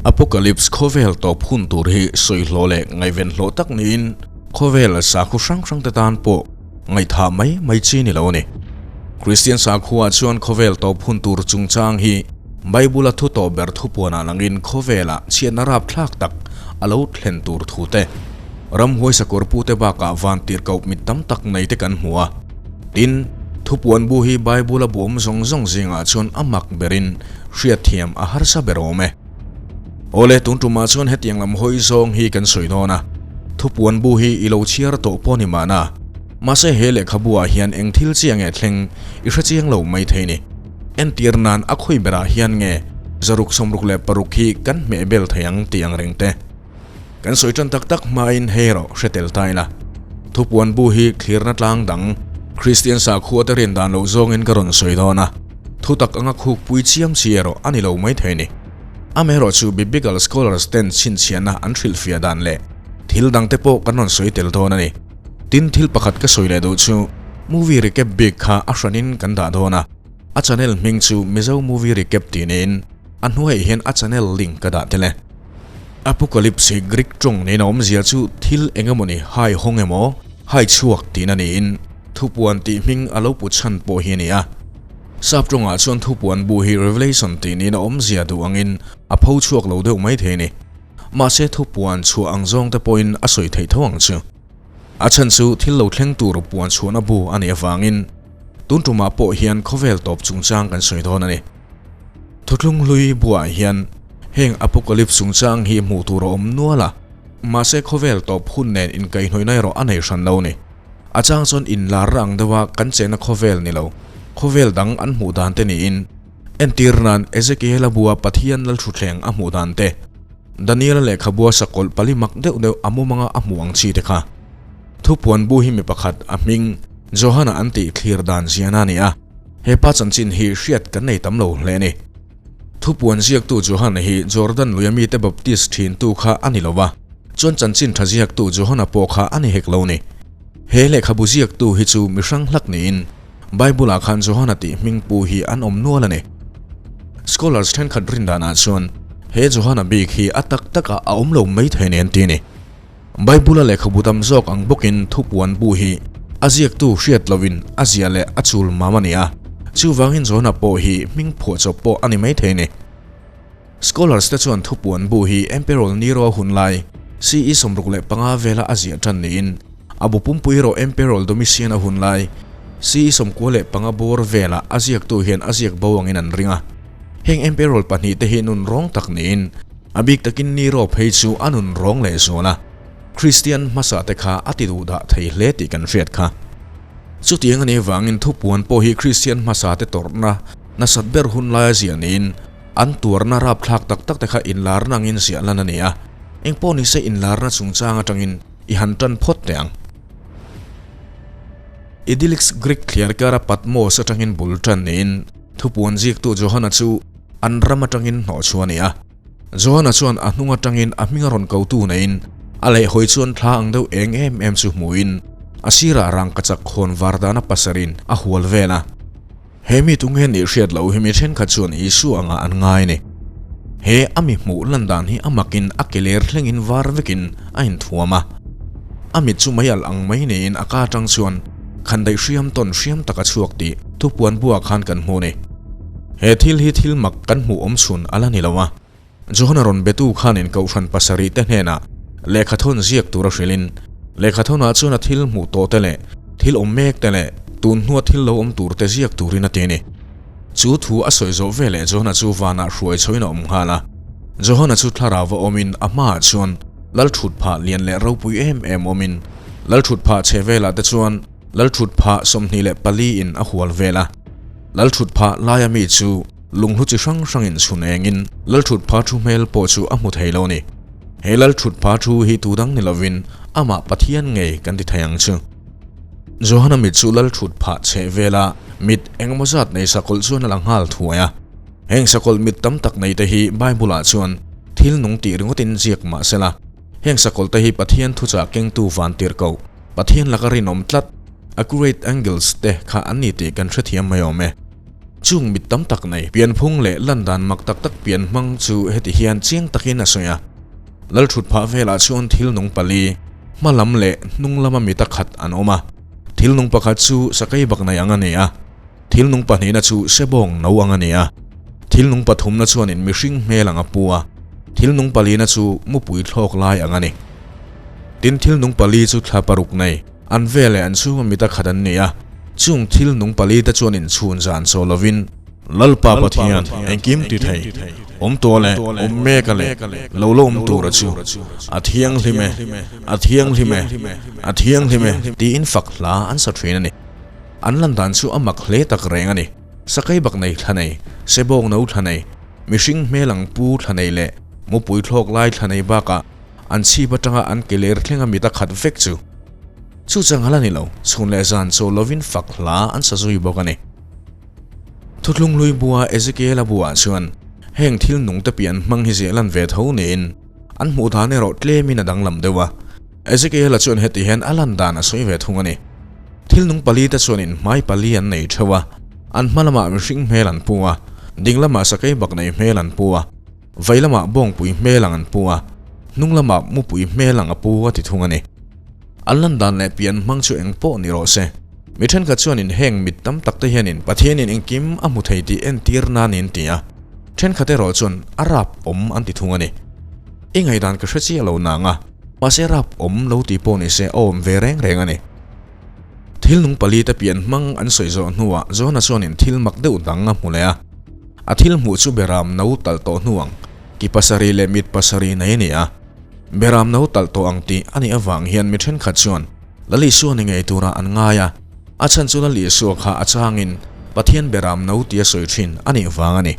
Apocalypse khawvel tawp hun tur hi sawi hlawh leh ngaihven hlawh tak niin khawvel sakhaw hrang hrang te tan pawh ngaihthah mai mai chi ni lo a ni. Kristian sakhuaah chuan khawvel tawp hun tur chungchang hi Bible-a thu tawp ber thupuanah langin khawvelah chhiatna rapthlak tak a lo thlen tur thu te, ramhuai sakawr pute bakah vantirhkoh mit tam tak nei te kan hmu a. Tin, thupuan bu hi Bible-a buam zawng zawng zingah chuan a mak berin hriatthiam a harsa ber awm e. Awle, tun tumah chuan hetiang lam hawi zawng hi kan sawi dawn a, thupuan bu hi i lo chhiar tawh pawh ni mahna. Mahse he lehkhabu ah hian eng thil chiah nge thleng i hre chiang lo mai thei ni. Entir nan a khawi berah hian nge 666 hi kan hmeh bel thei ang tih ang reng te. Kan sawi tan tak tak hmain hei erawh hre tel ta ila. Thupuan bu hi thlirna tlang dang Kristian sakhua te rin dan loh zawngin ka rawn sawi dawn a, thutak anga khukpui chiam chi erawh a ni lo mai thei ni. Amaherawhchu Biblical scholars ten chhinchhiahna an hrilhfiah dan leh thil dangte pawh kan rawn sawi tel dawn a ni. Tin, thil pakhat ka sawi leh duh chu movie recap bik kha a hranin kan dah dawn a, a channel hming chu Mizo Movie Recap tih niin a hnuaiah hian a channel link ka dah tel e. Apocalypse hi Greek tawng niin a awmzia chu thil eng emawni hai hawng emaw, hai chhuak tihna niin thupuan tih hming a lo pu chhan pawh hi a ni a. Sap tawngah chuan thupuan bu hi Revelation tih niin a awmzia duh angin a pho chhuak lo deuh mai thei a ni. Mahse thupuan chhuah ang zawng te pawhin a sawi theih tho ang chu. A chhan chu thil lo thleng tur puan chhuahna bu a nih avangin tun tumah pawh hian khawvel tawp chungchang kan sawi dawn a ni. Thuthlung hlui buah hian heng Apocalypse chungchang hi hmuh tur a awm nual a, mahse khawvel tawp hun nen inkaihhnawihna erawh a nei hran lo a ni. A chang chuan inlarna ang deuha kan chenna khawvel ni lo, khawvel dang an hmuh dan te niin, entir nan Ezekiela bua Pathian Lalthutthleng a hmuh dan te, Daniela lehkhabua sakawlh pali mak deuh deuh a mumanga a hmuh ang chi te kha. Thupuan bu hi mi pakhat a hming Johana an tih thlir dan ziana a ni a. He pa chanchin hi hriat kan nei tam lo hle a ni. Thupuan ziaktu Johana hi Jordan luia mite Baptist thintu kha a ni lo va, chuan chanchin tha ziaktu Johana pawh kha a ni hek lo ni. He lehkhabu ziaktu hi chu mi hrang hlak niin Bible-ah khan Johana tih hming pu hi an awm nual a ni. Scholars thenkhat rin danah chuan he Johana bik hi a tak takah a awm lo mai thei nen ti a ni. Bible-a lehkhabu tam zawk ang bawkin thupuan bu hi a ziaktu hriat loin a zia leh a chul mam a ni a, chuvangin Jonah pawh hi hming phuahchawp pawh a ni maithei a ni. Scholars te chuan thupuan bu hi Emperor Nero hun lai CE 65 vela a ziah tan niin a bu pumpui erawh Emperor Domitian a hun lai CE 95 bawr vela a ziaktu hian a ziak bo angin an ring a. Heng Emperor pahnihte hi nun rawng tak niin A bik takin Nero phei chu a nun rawng leh zual a, Kristian hmasa te kha a ti duh dah thei hle tih kan hriat kha. Chutiang a nih vangin thupuan pawh hi Kristian hmasa te tawrhna nasat ber hun laia ziah niin an tuarna rapthlak tak tak te kha inlarna angin ziah lan a ni a, engpawh nise inlarna chungchang atangin i han tan phawt teh ang. Idyllics Greek thliarkara Patmos atangin bul tan niin thupuan ziktu Johana chu an ram atangin hnawh chu a ni a. Johana chuan a hnung atangin a hming a rawn kotu neiin a lehhawi chuan thla ang deuh eng em em chu hmuhin a sirah rangkachak khawn var dana pasarin a hual vel a. He mi tung hian nih hriat loh hi mi thenkhat chuan Isua angah an ngai a ni. He a mi hmuh lan dan hi a makin a ke ler thlengin var vekin a inthuam a. A mit chu mei alh ang mai niin a ka atang chuan khandaih hriam tawn hriam tak a chhuak tih thupuan buah khan kan hmu a ni. He thil hi thil mak kan hmuh awm chhun a la ni lo a. Johana rawn betu khanin Kohhran pasarih te hnenah lehkhathawn ziak tura hrilhin, lehkhathawnah chuan a thil hmuh tawh te leh thil awm mek te leh tun hnua thil lo awm tur te ziak turin a ti a ni. Chu thu a sawi zawh veleh Johana chu vanah hruai chhoin a awm nghal a. Johana chu thlarau va awmin a hmaah chuan Lalthutphah lian leh ropui em em awmin Lalthutphah chhe velah te chuan Lalthutphah 24 in a hual vel a. Lalthutphah laia mi chu lunghlu chi hrang hrangin chhun engin Lalthutphah thu hmel pawh chu a hmu thei lo a ni. He Lalthutphah thu hi tu dang ni lovin amah Pathian ngei kan ti thei ang chu. Johana mit chu Lalthutphah chheh vela mit engemaw zat nei sakawlh chuan a la nghal thuai a. Heng sakawlh mit tam tak nei te hi Bible-ah chuan thil nung tih ringawtin ziak mah sela, heng sakawlh te hi Pathian thuchah kengtu vantirhkoh, Pathian laka rinawm tlat, accurate angles, te kha an ni tih kan hrethiam mai awm e. Chung mit tam tak nei, pianphung leh lan dan mak tak tak pian hmang chu heti hian chiang takin a sawi a. Lalthut phah velah chuan thil nung pali, hma lam leh hnung lama mita khat an awm a. Thil nung pakhat chu sakei bak nei ang a ni a, thil nung pahnihna chu sebawng no ang a ni a, thil nung pathumna chuanin mihring hmel ang a pu a, thil nung palina chu mupui thlawk lai ang a ni. Tin, thil nung pali chu thla paruk nei, an vel leh an chhunga mita khat an ni a, chung thil nung pali te chuan inchhun zan chaw lovin, Lalpa Pathian, engkim ti thei, awm tuah leh awm meka leh lo la awm tura chu, a thianghlim e, a thianghlim e, a thianghlim e, tiin fak hla an sa thin a ni. An lan dan chu a mak hle tak reng a ni. Sakei bak nei thla nei, sebawng no thla nei, mihring hmel ang pu thla nei leh mupui thlawk lai thla nei bakah an chhip atanga an ke ler thlenga mit a khat vek chu. Chu chang a la ni lo, chhun leh zan chaw lovin fak hla an sa zui bawk a ni. Thuthlung hlui bua Ezekiel-a buah chuan heng thil nung te pian hmang hi ziah lan ve tho niin an hmuh dan erawh tlemin a danglam deuh a. Ezekiel-a chuan heti hian a lan dan a sawi ve thung a ni. Thil nung pali te chuanin hmai pali an nei theuh a, an hma lamah mihring hmel an pu a, ding lamah sakei bak nei hmel an pu a, vei lamah bawngpui hmel ang an pu a, hnung lamah mupui hmel ang a pu a ti thung a ni. An lan dan leh pian hmang chu eng pawh ni rawh se. Mi thenkhat chuanin heng mit tam tak te hianin Pathianin engkim a hmu thei tih entir nan in ti a, thenkhat erawh chuan a rap awm an ti thung a ni. I ngaihdan ka hre chiah lo nang a, mahse rap awm lo tih pawh ni se a awm ve reng reng a ni. Thil nung pali te pian hmang an sawi zawh hnuah Jona chuanin thil mak deuh dang a hmu leh a. A thil hmuh chu beram no talh tawh hnu ang, ki pasarih leh mit pasarih nei a ni a. Beram no talh tawh ang tih a nih avang hian mi thenkhat chuan Lal Isua ni ngei turah an ngai a, a chhan chu Lal Isua kha a changin Pathian beram no tia sawi thin a nih vang a ni.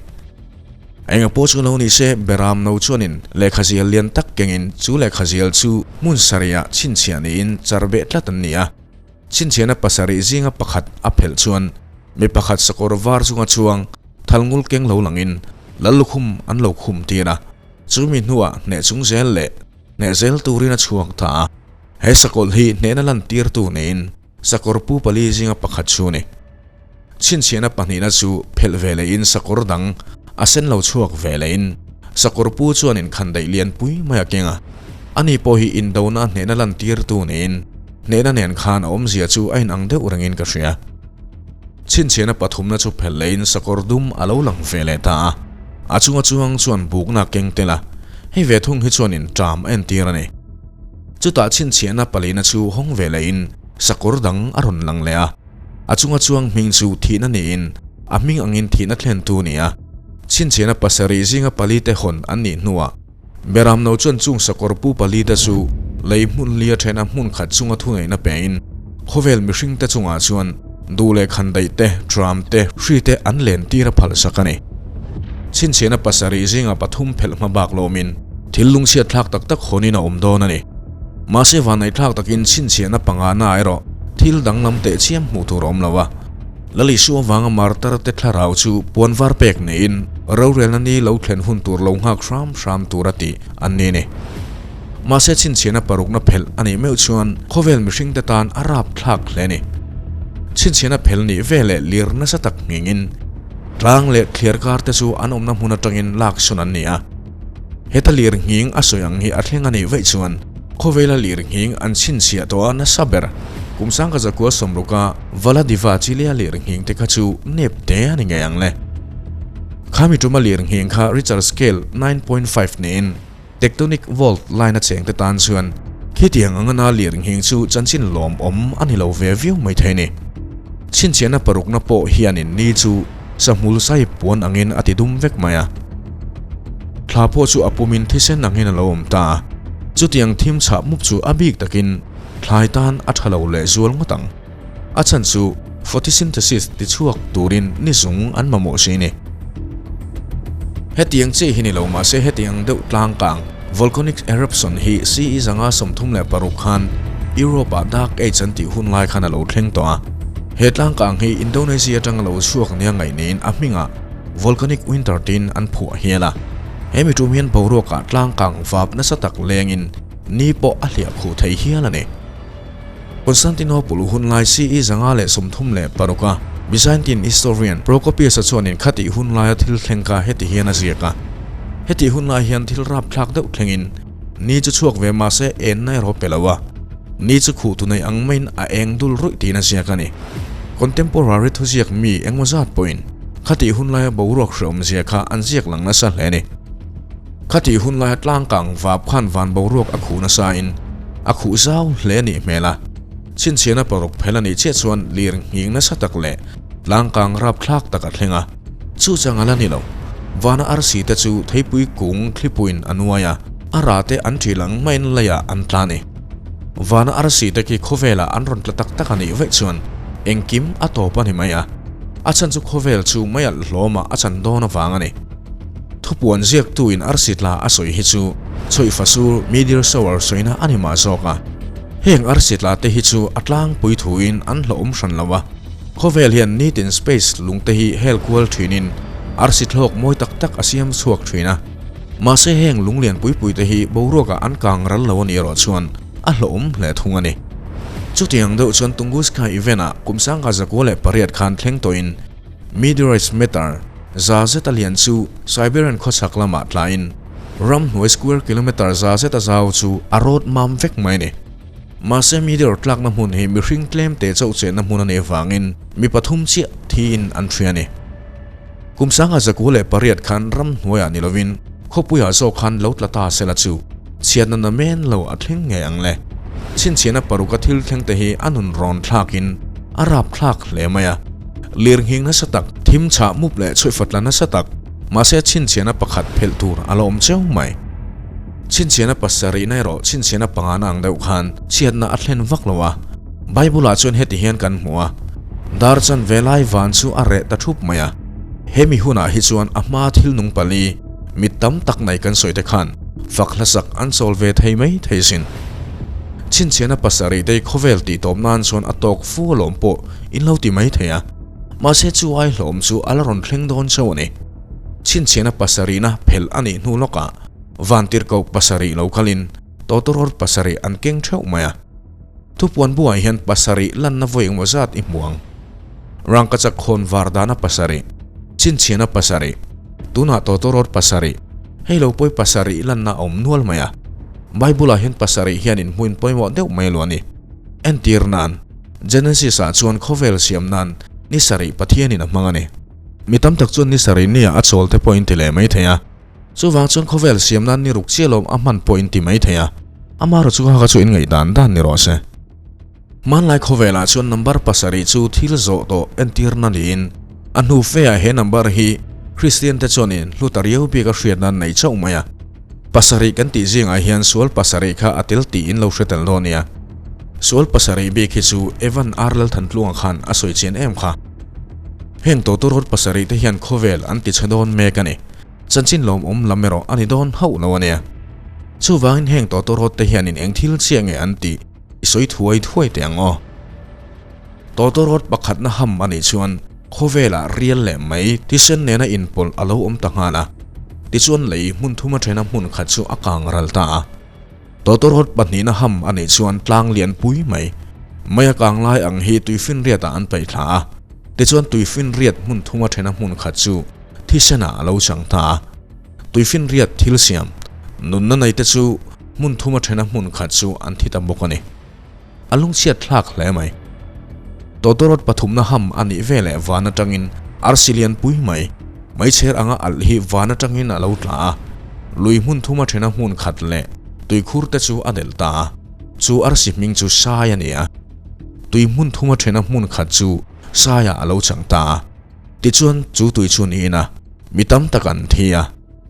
Enga pawh chu lo ni se, beram no chuanin lehkha zial lian tak kengin chu lehkha zial chu hmun sarihah chhinchhiah niin char beh tlat an ni a. Chhinchhiahna pasarih zinga pakhat a phelh chuan mi pakhat sakawr var chunga chuang thalngul keng lo langin Lal lukhum an lo khum tir a. Chumi hnuah hneh chung zel leh hneh zel turin a chhuak ta a. He sakawlh hi hnehna lantirtu niin sakawr pu pali zinga pakhat chu a ni. Chhinchhiahna pahnihna chu phelh ve lehin sakawr dang a sen lo chhuak ve lehin sakawr pu chuan inkhandaih lianpui mai a keng a. Ani pawh hi indona hnehna lantirtu niin hnehna nen khan a awmzia chu a inang deuh rengin ka hria. Chhinchhiahna pathumna chu phelh lehin sakawr dum a lo lang ve leh ta a. A chunga chuang chuan bukna keng tel a, hei ve thung hi chuanin ṭam a entir a ni. Chutah chhinchhiahna palina chu hawng ve lehin sakawr dang a rawn lang leh a, a chunga chuang hming chu thihna niin a hming angin thihna thlentu ni a. Chhinchhiahna pasarih zinga pali te hawn an nih hnuah Beramno chuan chung sakawr pu pali te chu lei hmun lia thena hmun khat chunga thuneihna pein khawvel mihring te chungah chuan duh leh khandaih te, tram te, hri te an len tir a phal sak a ni. Chhinchhiahna pasarih zinga pathum phelh hma bak lawmin thil lungchhiat thlak tak tak hawnin a awm dawn a ni. Mahse vanneih thlak takin chhinchhiahna pangana erawh thil danglam teh chiam hmuh tur a awm lo a. Lal Isua vanga martar te thlarau chu puan var pek neiin rorelna ni lo thlen hun tur lo nghak hram hram tur a tih an ni ni. Mahse chhinchhiahna parukna phelh a nih meuh chuan khawvel mihring te tan a rap thlak hle ni. Chhinchhiahna phel nih ve leh lir nasa tak nghingin tlang leh thliar kar te chu an awmna hmun atangin lak sawn an ni a. Heta lir nghing a sawi ang hi a thleng a nih vaih chuan khawvela lir nghing an chhinchhiah tawh a nasa ber. Kum sangka zakua sawmruka Valadiva chilia lir nghing te kha chu nep te a ni ngei ang le. Khami tuma lir nghing kha Richter scale 9.5 niin tectonic vault line a cheng te tan chuan khitiang anga na lir nghing chu chanchin lawmawm a ni lo ve viau mai thei ni. Chhinchhiahna parukna pawh hianin ni chu sahmul sai puan angin a ti dum vek mai a. Thla pawh chu a pumin thisen angin a lo awm ta a. Chutiang thim chhah mup chu a bik takin thlai tan a tha lo leh zual ngawt ang. A chhan chu photosynthesis ti chhuak turin ni zung an mamawh si ni. Hetiang chi hi ni lo mahse hetiang deuh tlang kang volcanic eruption hi CE 536 khan Europe ah Dark Age an tih hun lai khan a lo thleng tawh a. He tlang kang hi Indonesia atanga lo chhuak nia ngaih niin a hmingah Volcanic Winter tiin an phuah hial a. He mi tum hian boruakah tlang kang vap nasa tak lengin ni pawh a hliah khuh thei hial a ni. Constantinople hun lai CE 536 a Byzantine historian Procopius-a chuanin khatih hun laia thil thleng kha heti hian a ziak a, Hetih hun lai hian thil rapthlak deuh thlengin ni chu chhuak ve mahse enna erawh pe lo a, ni chu khuh tu nei ang maiin a eng dul ruih tiin a ziak a ni. Contemporary thuziak mi engmaw zat pawhin khatih hun laia boruak hreawmzia kha an ziak lang nasa hle a ni. Khatih hun laia tlangkang vap khan van boruak a khuh nasain a khuh zau hle a nih hmel a. Chhinchhiahna paruk phel a nih chiah chuan lir nghing nasa tak leh tlangkang rapthlak tak a thleng a. Chu chang a la ni lo. Vana arsi te chu theipui kung thlipuiin a nuai a, a rah te an ṭhi lang maiin leiah an tla a ni. Vana arsi te khi khawvelah an rawn tla tak tak a nih vaih chuan engkim a tawp a ni mai a. A chhan chu khawvel chu meialh hlawmah a chan dawn avang a ni. Thupuan ziaktuin arsi tla a sawi hi chu chhawihfa sur meteor shower sawina a ni mah zawk a. Heng arsi tla te hi chu a tlangpui thuin an hlauhawm hran lo a, khawvel hian nitin space lung te hi hel kual thinin arsi thlawk mawi tak tak a siam chhuak thin a. Mahse heng lung lian pui pui te hi boruakah an kang ral lo a nih erawh chuan a hlauhawm hle thung a ni. Chutiang deuh chuan Tunguska event ah kum 1908 khan thleng tawhin meteorites meter 100 a lian chu Siberian khawchhak lamah tlain Ramhnuai square kilometre 100 a zau chu a rawt mam vek mai a ni. Mahse meteor tlakna hmun hi mihring tlem te chauh chenna hmun a nih avangin mi pathum chiah thiin an hria a ni. Kum 1908 khan ramhnuaiah ni lovin khawpuiah zawk khan lo tla ta sela chu chhiatna namen lo a thleng ngei ang le. Chhinchhiahna paruka thil thleng te hi a nun rawn thlakin a rapthlak hle mai a. Lirnghing nasa tak, thim chhah mup leh chhuihfatla nasa tak, Mahse chhinchhiahna pakhat phelh tur a la awm cheu mai. Chhinchhiahna pasarihna erawh chhinchhiahna pangana ang deuh khan chhiatna a thlen vak lo a. Bible-ah chuan heti hian kan hmu a, Dar chan ve lai van chu a reh ta thup mai a. Hemi hunah hi chuan a hma thil nung pali, mit tam tak nei kan sawi te khan fak hlasak an chawl ve thei mai thei sin. Chhinchhiahna pasarih te khawvel tih tawp nan chuan a tawk fu alawm pawh in lo ti mai thei a. Mahse chu ai hlawm chu a la rawn thleng dawn chauh a ni. Chhinchhiahna pasarihna phelh a nih hnu lawkah vantirhkoh pasarih lo kalin tawtawrawt pasarih an keng theuh mai a. Thupuan buah hian pasarih lanna vawi engmaw zat i hmu ang. Rangkachak khawn var dana pasarih, chhinchhiahna pasarih, tunah tawtawrawt pasarih, hei lo pawi pasarih lanna a awm nual mai a. Bible-ah hian pasarih hianin hmuin pawimawh deuh mai lo a ni. Entir nan. Genesis-ah chuan khawvel siam nan ni sarih Pathianin a hmang a ni. Mi tam tak chuan ni sarih nia a chawl te pawh in ti leh mai thei a. Chuvang chuan khawvel siam nan ni ruk chiah lawm a hman pawh in ti mai thei a. Amaherawh chu kha chu in ngaih dan dan ni rawh se. Hmanlai khawvelah chuan number pasarih chu thil zawh tawh entirna niin a hnu feah he number hi Kristian te chuanin hlu ta riau bik a hriat nan nei chauh mai a. Pasarih kan tih zingah hian sual pasarih kha a tel tiin lo hre tel dawn nia. Sual pasarih bik hi chu Evan R Lalthantluanga khan a sawi chian em kha. Heng tawtawrawt pasarih te hian khawvel an ti chhe dawn mek a ni. Chanchin lawmawm lam erawh a ni dawn hauh lo a nia. Chuvangin heng tawtawrawt te hianin eng thil chiah nge an tih i sawi thuai thuai teh ang aw. Tawtawrawt pakhatna ham a nih chuan khawvelah rial leh mai thisen nena inpawlh a lo awm ta nghal a. Tichuan lei hmun thuma thena hmun khat chu a kang ral ta a. Tawtawrawt pahnihna ham a nih chuan tlang lian pui mai mai a kang lai ang hi tuifinriatah an paih thla a. Tichuan tuifinriat hmun thuma thena hmun khat chu thisenah a lo chang ta a. Tuifinriat thil siam nunna neite chu hmun thuma thena hmun khat chu an thi ta bawk a ni. A lungchhiat thlak hle mai. Tawtawrawt pathumna ham a nih veleh van atangin arsi lian pui mai, meichher anga alh hi van atangin a lo tla a. Lui hmun thuma thena hmun khat leh tuikhur te chu a delh ta a. Chu arsi hming chu Sai a ni a. Tui hmun thuma thena hmun khat chu Saiah a lo chang ta a. Tichuan chu tui chu niin a, mi tam tak an thi a,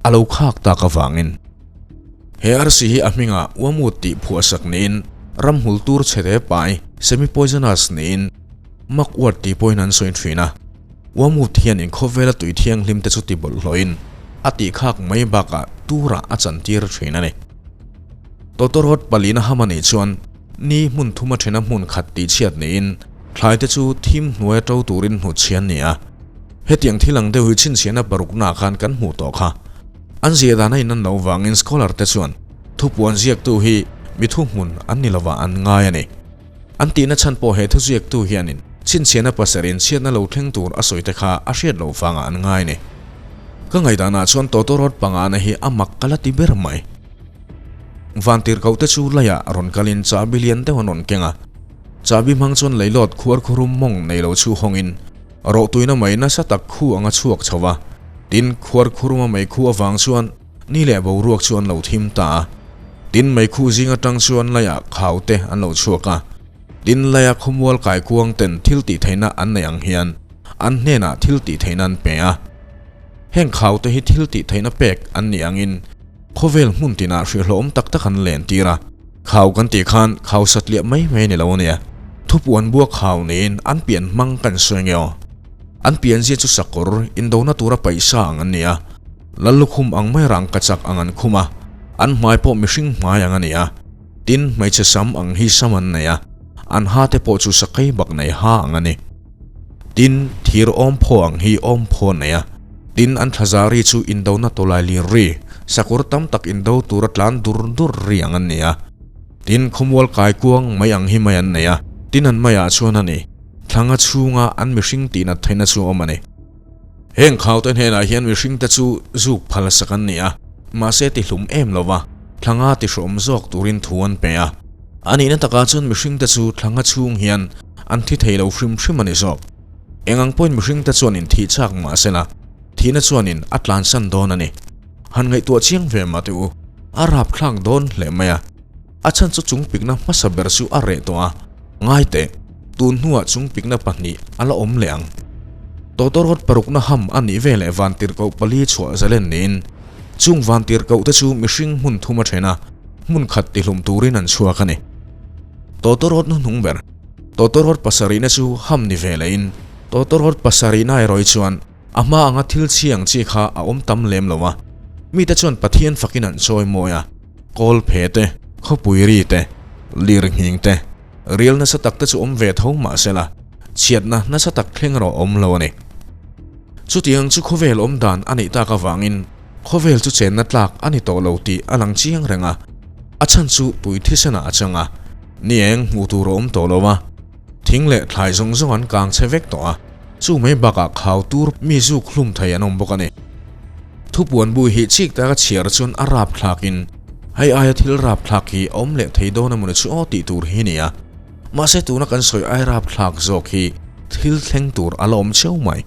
a lo khak tak avangin. He arsi hi a hmingah Uamut tih phuahsak niin ramhmul tur chhete pai, semi-poisonous, niin Mugwort tih pawhin an sawi thin a. Uamut hian inkhawvela tui thianghlim te chu ti bawlhhlawhin a tihkhak mai bakah turah a chantir thin a ni. Tawtawrawt palina ham a nih chuan ni hmun thuma thena hmun khat tihchhiat niin thlai te chu thim hnuaia to turin hnutchhian ni a. Hetiang thil ang deuh hi chhinchhiahna paruknaah khan kan hmuh tawh kha. An ziah dan a inan loh vangin scholar te chuan thupuan ziaktu hi mi thuhmun an ni lovah an ngai a ni. An tihna chhan pawh he thuziaktu hianin Chhinchhiahna pasarih in chhiatna lo thleng tur a sawi te kha a hriat loh vangah an ngai ni. Ka ngaihdanah chuan tawtawrawt pangana hi a mak ka la ti ber mai. Vantirhkoh te chu laiah rawn kalin chahbi lian deuh an rawn keng a. Chahbi hmang chuan leilawt khuar khurum mawng nei lo chu hawngin rawhtuina mai nasa tak khu anga chhuak chho va. Tin, khuar khuruma mei khu avang chuan ni leh boruak chu an lo thim ta a. Tin, mei khu zing atang chuan laiah khau te an lo chhuak a. Tin, laia khawmual kaikuang ten thil tih theihna an nei ang hian an hnenah thil tih theihna an pe a. Heng khau te hi thil tih theihna pek an nih angin khawvel hmun tinah hrilhlawm tak tak an len tir a. Khau kan tih khan khau satliah mai mai a ni lo a nia. Thupuan bua khau niin an pian hmang kan sawi nge aw. An pian zia chu sakawr indona tura paihsa ang an ni a. Lal lukhum ang mai rang ka chak ang an khum a. An hmai pawh mihring hmai ang a ni a. Tin, hmeichhe sam ang hi sam an nei a, an ha te pawh chu sakei bak nei ha ang a ni. Tin, thir awm phaw ang hi awm phaw an nei a. Tin, an thlazari chu indona tawlai lir ri, sakawr tam tak indo tura tlan dur dur ri ang an ni a. Tin, khawmual kaikuang mai ang hi mai an nei a, tin an maiah chuan a ni, thlanga chhunga an mihring tihnat theihna chu awm a ni. Heng khaute hnenah hian mihringte chu zuk phal sak an ni a, mahse tihlum em lo va, thlanga tihrawm zawk turin thu an pe a. A nihna takah chuan mihringte chu thlanga chhung hian an thi thei lo hrim hrim a ni zawk. Eng ang pawhin mihringte chuan inthih chak mah sela, thihna chuanin a tlansan dawn a ni. Han ngaihtuah chiang ve mah teh u, a rapthlak dawn hle mai a. A chhan chu chungpikna hmasa ber chu a reh tawh a, ngai teh, tun hnuah chungpikna pahnih a la awm leh ang. Tawtawrawt parukna ham a nih veleh vantirhkoh pali chhuah zalen niin, chung vantirhkoh te chu mihring hmun thum a then a, hmun khat tihlum turin an chhuak a ni. Tawtawrawt hnuhnung ber, tawtawrawt pasarihna chu ham ni velehin, tawtawrawt pasarihna erawh hi chuan A hma anga thil chhiang chi kha a awm tam lem lo a, mite chuan Pathian fakin an chawi mawi a, kawl phe te, khawpui ri te, lir nghing te, rial nasa tak te chu awm ve tho mah sela, chhiatna nasa tak thleng erawh awm lo a ni. Chutiang chu khawvel awm dan a nih tak avangin khawvel chu chenna tlak a ni tawh lo tih a lang chiang reng a, a chhan chu tui thisenah a chang a, ni eng hmuh tur a awm tawh lo a, thing leh thlai zawng zawng an kang chhe vek tawh a. Chu mai bakah khau tur mi zuk hlum thei an awm bawk a ni. Thupuan bu hi chik taka chhiar chuan a rap thlakin hei aia thil rap thlak hi a awm leh thei dawn emaw ni chu aw tih tur hi a ni a. Mahse tuna kan sawi ai rap thlak zawk hi thil thleng tur a la awm cheu mai.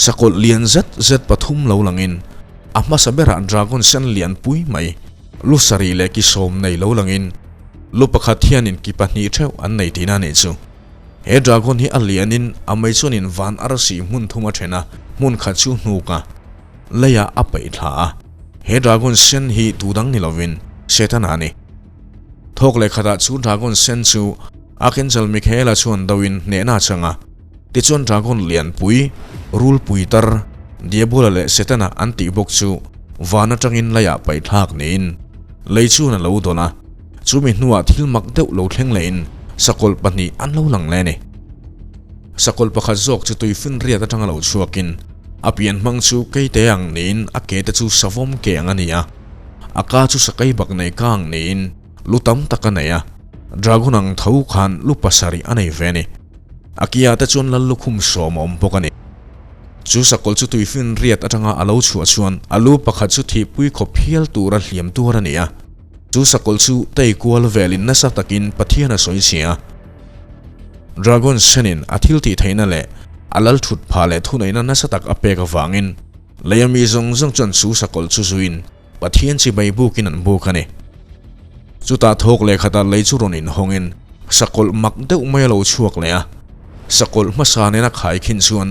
Sakawlh lian zet zet pathum lo langin a hmasa berah dragon sen lian pui mai lu sarih leh ki sawm nei lo langin lu pakhat hianin ki pahnih theuh an nei tihna a nih chu. He dragon hi a lianin a mei chuanin van arsi hmun thum a then a, hmun khat chu hnuk a, leiah a peih thla a. He dragon sen hi tu dang ni lovin Setana a ni. Thawk leh khatah chu dragon sen chu Archangel Michaela chuan doin hnehna a chang a, tichuan dragon lianpui, rulpui tar, Diabola leh Setana an tih bawk chu van atangin leiah paih thlak niin lei chuan a lo dawn a. Chumi hnuah thil mak deuh lo thleng lehin sakawlh pahnih an lo lang leh a ni. Sakawlh pakhat zawk chu tuifinriat atanga lo chhuakin a pian hmang chu keite ang niin a ke te chu savawm ke ang a ni a, a ka chu sakei bak nei ka ang niin lu tam tak a nei a, dragon ang tho khan lu pasarih a nei ve a ni. A kia te chuan lal lukhum sawm a awm bawk a ni. Chu sakawlh chu tuifinriat atanga a lo chhuah chuan a lu pakhat chu thihpui khawp hial tura hliam tuar a ni a. Chu sakawlh chu tei kual velin nasa takin Pathian a sawi chhia a. Dragon senin a thil tih theihna leh a lal thut phah leh thuneihna nasa tak a pek avangin leia mi zawng zawng chuan chu sakawlh chu zuiin Pathian chibai bukin an buk a ni. Chutah thawk leh khatah lei chu rawn inhawngin sakawlh mak deuh mai a lo chhuak leh a. Sakawlh hmasa nena khaikhin chuan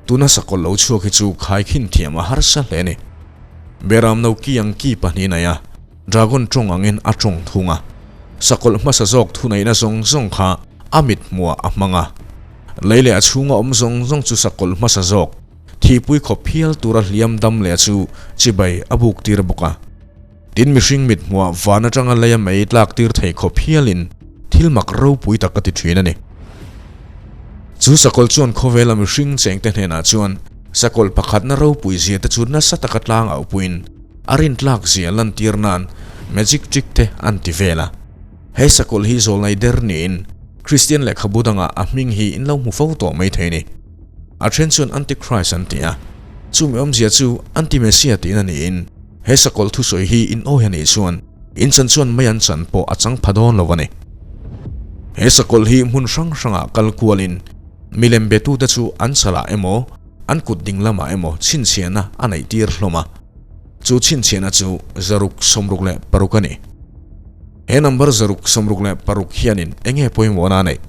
tuna sakawlh lo chhuak hi chu khaikhin thiam a harsa hle a ni. Beram no ki ang ki pahnih nei a. Dragon tawng angin a tawng thung a, sakawlh hmasa zawk thuneihna zawng zawng kha a mit hmuah a hmang a. Lei leh a chhunga awm zawng zawng chu sakawlh hmasa zawk thihpui khawp hial tura hliam dam leh chu chibai a buk tir bawk a. Tin mihring mit hmuah van atanga leia mei tlak tir thei khawp hialin thil mak ropui tak a ti thin a ni. Chu sakawlh chuan khawvela mihring chengte hnenah chuan sakawlh pakhatna ropui zia te chu nasa taka tlang auhpuiin, A rintlak zia lantir nan magic trick te an ti vel a. He sakawlh hi zawlnai der niin Kristian lehkhabu dangah a hming hi in lo hmu fo tawh mai thei a ni. A then chuan Antichrist an ti a, chumi awmzia chu Anti-Messiah tihna niin he sakawlh thusawi hi in awi a nih chuan in chan chuan mai an chan pawh a chang pha dawn lo a ni. He sakawlh hi hmun hrang hrangah kal kualin milem betute chu an chalah emaw an kut ding lamah emaw chhinchhiahna a neih tir hlawm a, chu chhinchhiahna chu 666 a ni. He number 666 hianin eng nge pawimawhna a neih?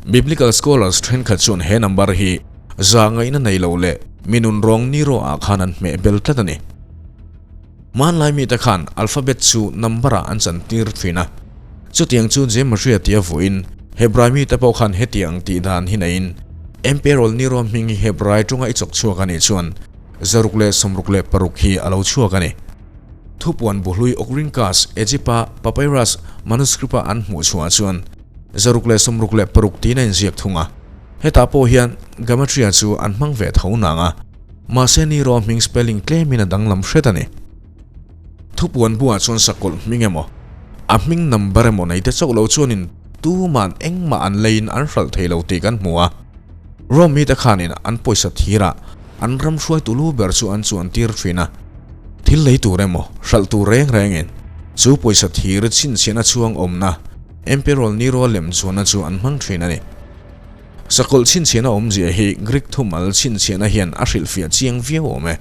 Biblical scholars thenkhat chuan he number hi za ngaihna nei lo leh mi nunrawng ni rawh ah khan an hmeh bel tlat a ni. Hmanlai mite khan alphabet chu number ah an chantir thin a, chutiang chu Gematria tia vuahin Hebrai mite pawh khan hetiang tih dan hi neiin Emperor Nero hming hi Hebrai tawnga i chawk chhuak a nih chuan 666 hi a lo chhuak a ni. Thupuan buhlui Oxyrhynchus, Egypt-a papyrus manuscript-a an hmuh chhuah chuan 666 tiin a inziak thung a. Hetah pawh hian Gematria chu an hmang ve tho nang a, mahse Nero hming spelling tlemin a danglam hret a ni. Thupuan buah chuan sakawlh hming emaw, a hming number emaw nei te chauh lo chuanin tuman engmah an leiin an hralh thei lo tih kan hmu a. Rome mite khanin an pawisa thirah An ram hruaitu lu ber chu an chuan tir thin a, thil lei tur emaw, hralh tur reng rengin chu pawisa thir chhinchhiahna chhuang awmna Emperor Nero lem chuanna chu an hmang thin a ni. Sakawlh chhinchhiahna awmzia hi Greek thumal chhinchhiahna hian a hrilhfiah chiang viau awm e.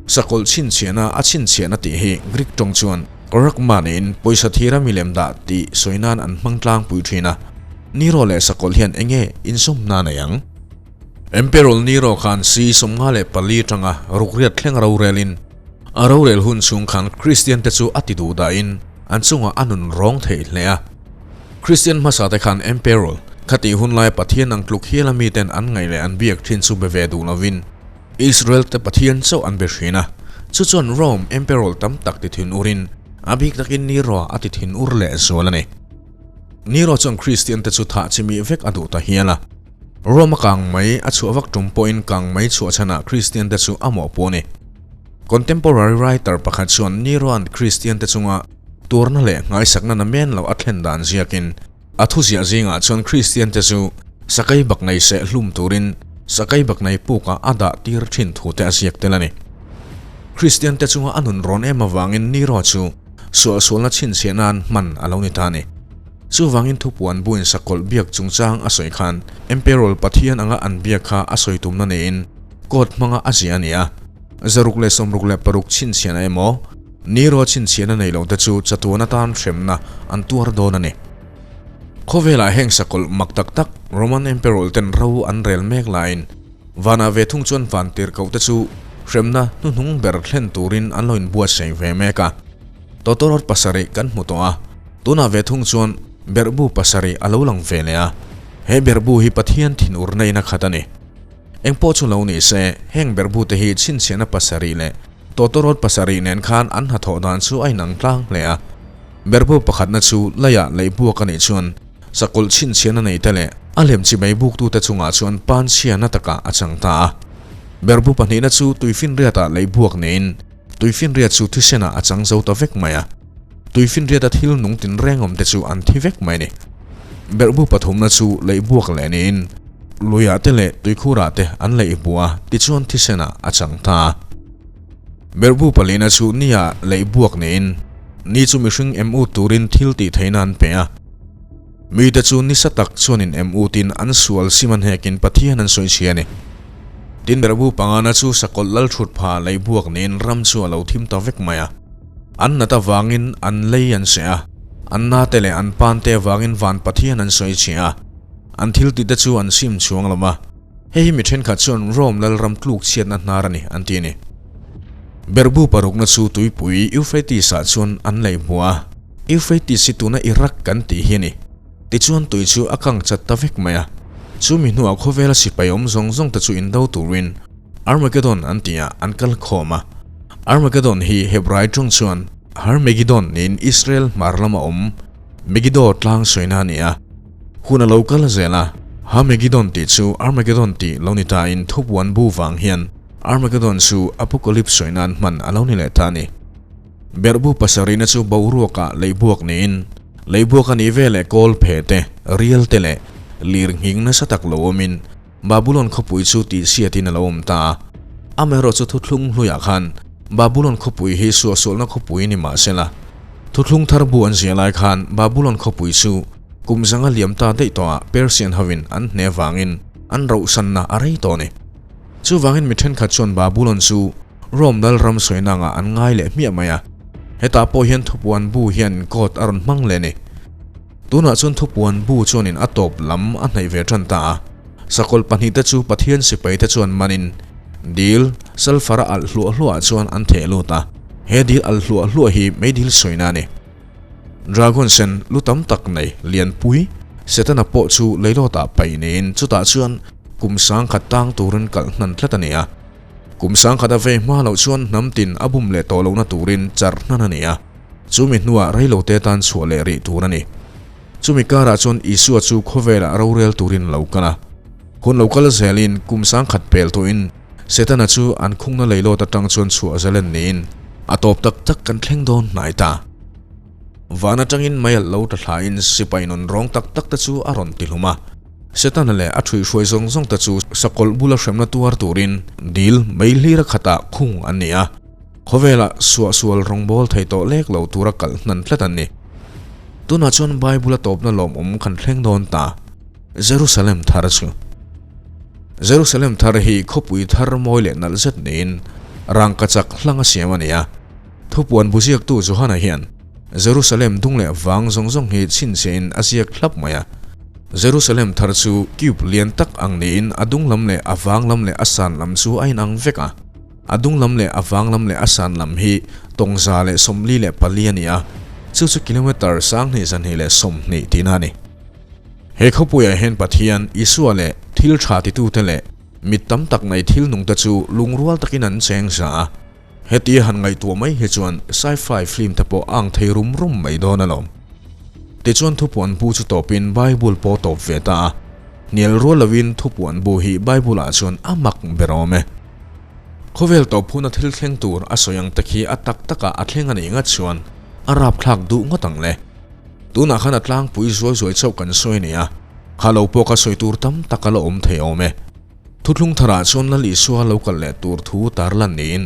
Sakawlh chhinchhiahna a chhinchhiahna tih hi Greek tawng chuan Korakma niin pawisa thira milem dah tih sawi nan an hmang tlangpui thin a, Nero leh sakawlh hian enge insawmna nei ang? Emperor Nero khan si 54 atanga rukriat thleng rorelin a rorel hun chhung khan Kristian te chu a ti duh dahin an chungah a nun rawng thei hle a. Kristian hmasa te khan Emperor khatih hun laia Pathian ang tluk hiala miten an ngaih leh an biak thin chu be ve duh lovin Israel te Pathian chauh an be thin a, chu chuan Rome Emperor tam tak ti thin urin a bik takin Nero a ti thin ur leh zual a ni. Nero chuan Kristian te chu thah chimih vek a duh ta hial a. Rome a kang mai a chhuah vak tum pawhin kang mai chhuah chhanah Kristian te chu a mawhpuh a ni. Contemporary writer pakhat chuan Nero-a'n Kristian te chunga tuarna leh nghaisakna na men loh a thlen dan ziakin a thuziah zingah chuan Kristian te chu sakei baknei seh hlum turin sakei baknei pukah a dah tir thin thu te a ziak tel a ni. Kristian te chunga a nun rawn em avangin Nero chu suahsualna chhinchhiah nan hman a lo ni ta a ni. Chuvangin thupuan buin sakawlh biak chungchang a sawi khan Emperor Pathian anga an biak kha a sawi tumna niin court hmanga a ziah a ni a. 666 chhinchhiahna emaw, Nero chhinchhiahna nei lo te chu chatuan atan hremna an tuar dawn a ni. Khawvelah heng sakawlh mak tak tak Roman Emperor ten ro an rel mek laiin vanah ve thung chuan vantirhkoh te chu hremna hnuhnung ber thlen turin an lo inbuatsaih ve mek a. Tawtawrawt pasarih kan hmu tawh a, tunah ve thung chuan berhbu pasarih a lo lang ve leh a, he berhbu hi Pathian thinurna in a khat a ni. Engpawh chu lo ni se, heng berhbu te hi chhinchhiahna pasarih leh tawtawrawt pasarih nen khan an hnathawh dan chu a inang tlang hle a. Berhbu pakhatna chu leiah leihbuak a nih chuan sakawlh chhinchhiahna nei te leh a lem chi mai buktute chungah chuan panchhiahna takah a chang ta a. Berhbu pahnihna chu tuifinriatah leihbuak niin, Tuifinriat chu thisenah a chang zo ta vek mai a, tuifinriata thil nung tinreng awmte chu an thi vek mai a ni. Berhbu pathumna chu leihbuak leh niin luiah te leh tuikhurah te an leihbuah a, tichuan thisenah a chang ta a. Berhbu palina chu nia leihbuak niin ni chu mihring em ut turin thil tih theihna an pe a. Mite chu nisa tak chuanin em utin an sual sim an hekin Pathian an sawi chhia a ni. Tin berhbu pangana chu sakawlh lal thut pha leihbuak niin ram chu a lo thim ta vek mai a. An nat avangin an lei an seh a, an nate leh an pante avangin van Pathian an sawi chhia a, an thil tite chu an sim chhuang lo va. Hei hi mi thenkhat chuan Rome lalram tluk chhiatna hnar a ni an ti a ni. Berhbu parukna chu tuipui Euphrates-ah chuan an leihhmuh a, Euphrates hi tuna Iraq kan tih hi a ni. Tichuan tui chu a kang chat ta vek mai a. Chumi hnuah khawvela sipai awm zawng zawng te chu indo turin Armageddon an tih ah an kal khawm a. Armageddon hi Hebrai tawng chuan Har-Megiddon niin Israel hmar lama awm Megiddo tlang sawina a ni a. Hun a lo kal zel a, Har-Megiddon tih chu Armageddon tih lo ni tain thupuan bu vang hian Armageddon chu Apocalypse sawi nan hman a lo ni leh ta a ni. Berhbu pasarihna chu boruakah leihbuak niin. Leibuak a nih veleh kawl phe te, rial te leh lir nghing nasa tak lo awmin Babulon khawpui chu tihchhiatin a lo awm ta a. Amaherawhchu thuthlung hluiah khan Babulon khawpui hi suahsualna khawpui ni mah sela, thuthlung thar bu an ziah lai khan Babulon khawpui chu kum zanga liam ta daih tawhah Persian hovin an hne vangin an rohsanna a rei tawh a ni. Chuvangin mi thenkhat chuan Babulon chu Rome lal ram sawina angah an ngai leh hmiah mai a, hetah pawh hian thupuan bu hian coat a rawn hmang leh a ni. Tunah chuan thupuan bu chuanin a tawp lam a hnaih ve tan ta a, sakawlh pahnihte chu Pathian sipaite chuan manin dil sulphur a alh hluah hluahah chuan an theh lut a, he dil alh hluah hluah hi meidil sawina a ni. Dragon sen lu tam tak nei lianpui Setana pawh chu leilawtah paih niin chutah chuan kum sangkhat tang turin kalh hnan tlat a ni a. Kum sangkhat a vei hma loh chuan hnam tin a bum leh tawh lohna turin char hnan a ni a, chumi hnuah reilote tan chhuah leh rih tur a ni. Chumi karah chuan Isua chu khawvelah rorel turin a lo kal a. Hun lo kal zelin kum sangkhat pel tawhin Setana chu an khungna leilawt atang chuan chhuah zalen niin a tawp tak tak kan thleng dawn hnai ta. Van atangin mei alh lo ta thlain sipai nun rawng tak tak te chu a rawn ti hlum a. Setana leh a ṭhuihhruai zawng zawng te chu sakawlh bula hremna tuar turin dil mei hlira khatah khung an ni a, khawvelah suahsual rawngbâwl thei tawh lêk lo tura kalh hnan tlat an ni. Tunah chuan Bible-a tawpna lawmawm kan thleng dawn ta, Jerusalem thar chu. Jerusalem thar hi khawpui thar mawi leh nalh zet niin rangkachak hlang a siam a ni a. Thupuan bu ziaktu Johana hian Jerusalem dung leh vang zawng zawng hi chhinchhiahin a ziak thlap mai a. Jerusalem thar chu cube lian tak ang niin a dung lam leh a vang lam leh a san lam chu a inang vek a. A dung lam leh a vang lam leh a san lam hi 144 a ni a, chu chu kilometre 2220 tihna a ni. He khawpuiah hian Pathian, Isua leh thil tha titute leh mit tam tak nei thil nungte chu lungrual takin an cheng za a. Heti han ngaihtuah mai hi chuan sci-fi film te pawh a ang thei rum rum mai dawn alawm. Tichuan thupuan bu chu tawpin Bible pawh tawp ve ta a, hnial rual lovin thupuan bu hi Bible ah chuan a mak ber awm e. Khawvel tawp huna thil thleng tur a sawi ang te khi a tak takah a thleng a nih ngat chuan a rapthlak duh ngawt ang le. Tunah khan a tlangpui zuai zuai chauh kan sawi a ni a, kha lo pawh ka sawi tur tam tak a la awm thei awm e. Thuthlung tharah chuan Lal Isua lo kal leh tur thu tarlan niin,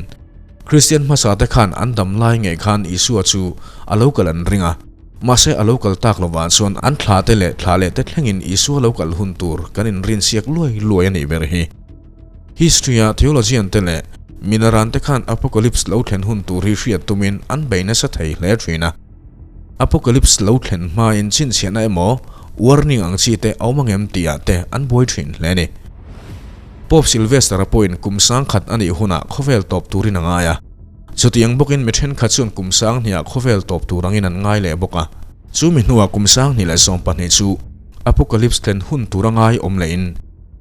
Kristian hmasate khan an dam lai ngei khan Isua chu a lo kal an ring a, mahse a lo kal tak lovah chuan an thlate leh thla leh te thlengin Isua lo kal hun tur kan inrinsiak luai luai a nih ber hi. History-a theologian te leh minaran te khan Apocalypse lo thlen hun tur hi hriat tumin an bei nasa thei hle thin a. Apocalypse lo thlen hmain chhinchhiahna emaw warning ang chi te a awm angem tihah te an buai thin hle a ni. Pope Sylvester-a pawhin kum sangkhat a nih hunah khawvel tawp turin a ngai a. Chutiang bawkin mi thenkhat chuan kum sanghniah khawvel tawp tur angin an ngai leh bawk a. Chu mi hnuah kum 2012 chu Apocalypse thlen hun tur a ngai awm lehin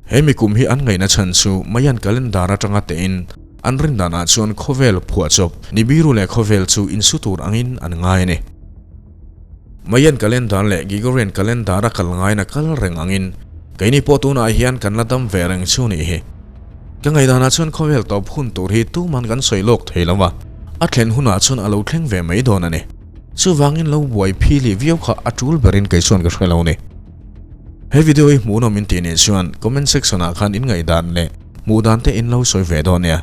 he mi kum hi an ngaihna chhan chu Mayan calendar atanga tehin An rin danah chuan khawvel phuahchawp Nibiru leh khawvel chu insu tur angin an ngai a ni. Mayan calendar leh Gregorian calendar a kal ngaiin a kal reng angin keini pawh tunah hian kan la dam ve reng chu nih hi. Ka ngaihdanah chuan khawvel tawp hun tur hi tuman kan sawi lawk thei lo a, a thlen hunah chuan a lo thleng ve mai dawn a ni. Chuvangin lo buai phili viau kha a tul berin kei chuan ka hre lo ni. He video hi hmuhnawm in tih nih chuan comment section ah khan in ngaihdan leh Hmuh dan te in lo sawi ve dawn nia.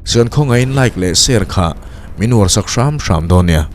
Chuan khawngaihin like leh share kha min uar sak hram hram dawn nia.